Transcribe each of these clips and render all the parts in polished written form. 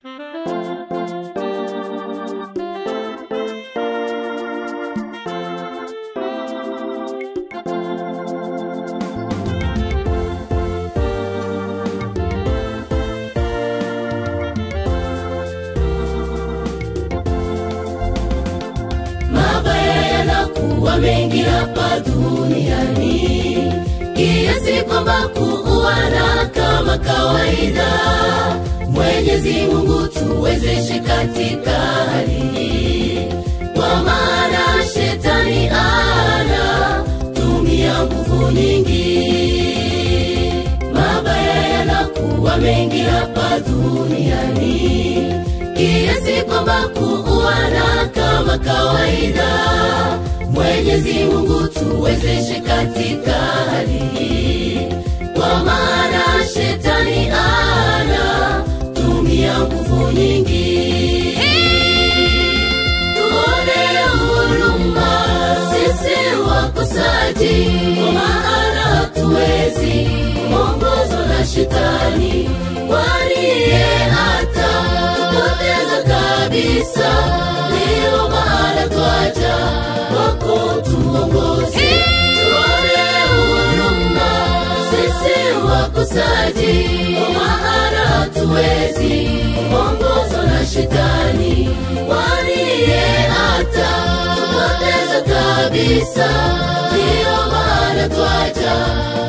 Mabaya mengi hapa duniani, kiasi kwamba kuuana kama kawaida. Mwenyezi Mungu tuwezeshe katika hali hii, kwa maana shetani ana tumia nguvu nyingi. Mabaya yanakuwa mengi hapa duniani, kiasi kwamba kuuana kama kawaida. Mwenyezi Mungu tuwezeshe katika hali hii, kwa maana shetani ana tumia nguvu nyingi. Tuone huruma sisi wakosaji, kwa maana hatuwezi kuongozwa na shetani, kwani yeye atatupoteza kabisa. Ndiyo maana twaja kwako tuongoze. Tuone huruma sisi wakosaji, kwa maana hatuwezi kuongozwa na shetani, kwani yeye atatupoteza kabisa. Ndiyo maana twaja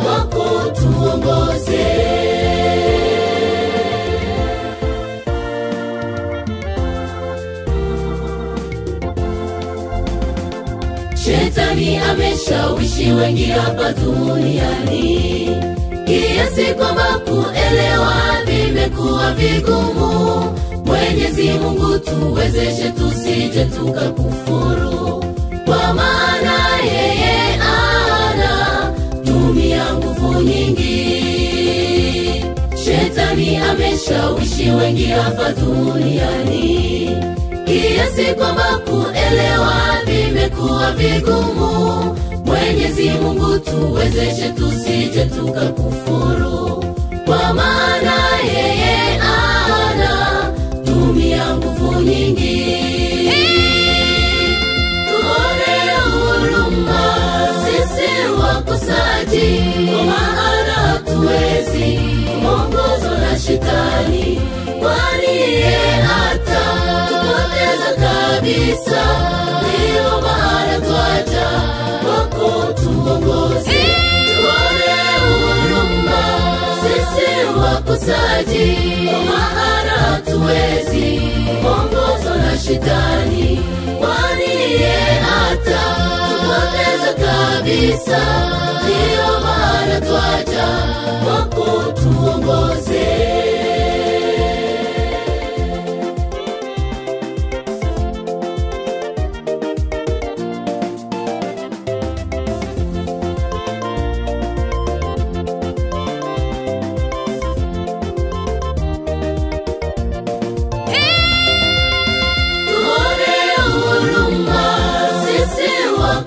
kwako tuongoze. Shetani ameshawishi wengi hapa duniani, kiasi kwamba kuelewa vimekuwa vigumu. Mwenyezi Mungu tuwezeshe tusije tukakufuru, kwa maana yeye ana tumia nguvu nyingi. Shetani ameshawishi wengi hapa duniani, kiasi kwamba kuelewa vimekuwa vigumu. Mwenyezi Mungu tuwezeshe tusije tukakufuru, kwa maana yeye ana tumia nguvu nyingi. Tuone huruma sisi wakosaji, kwa maana hatuwezi kuongozwa na shetani, kwani yeye atatupoteza kabisa. Ndiyo maana twaja kwako tuongoze. Tuone huruma sisi wakosaji, kwa maana hatuwezi kuongozwa na shetani, kwani yeye atatupoteza kabisa. Ndiyo maana twaja kwako tuongoze.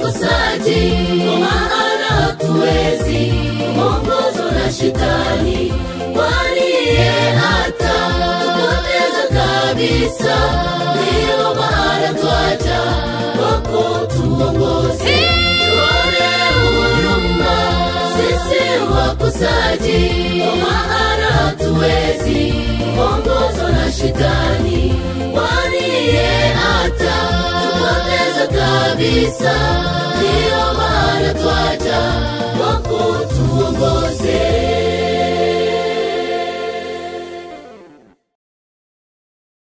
Kwa maana hatuwezi kuongozwa na shetani, kwani yeye atatupoteza kabisa. Ndiyo maana twaja kwako tuongoze. Tuone huruma sisi wakosaji, kwa maana hatuwezi kuongozwa na shetani, kwani yeye atatupoteza kabisa. Ndiyo maana twaja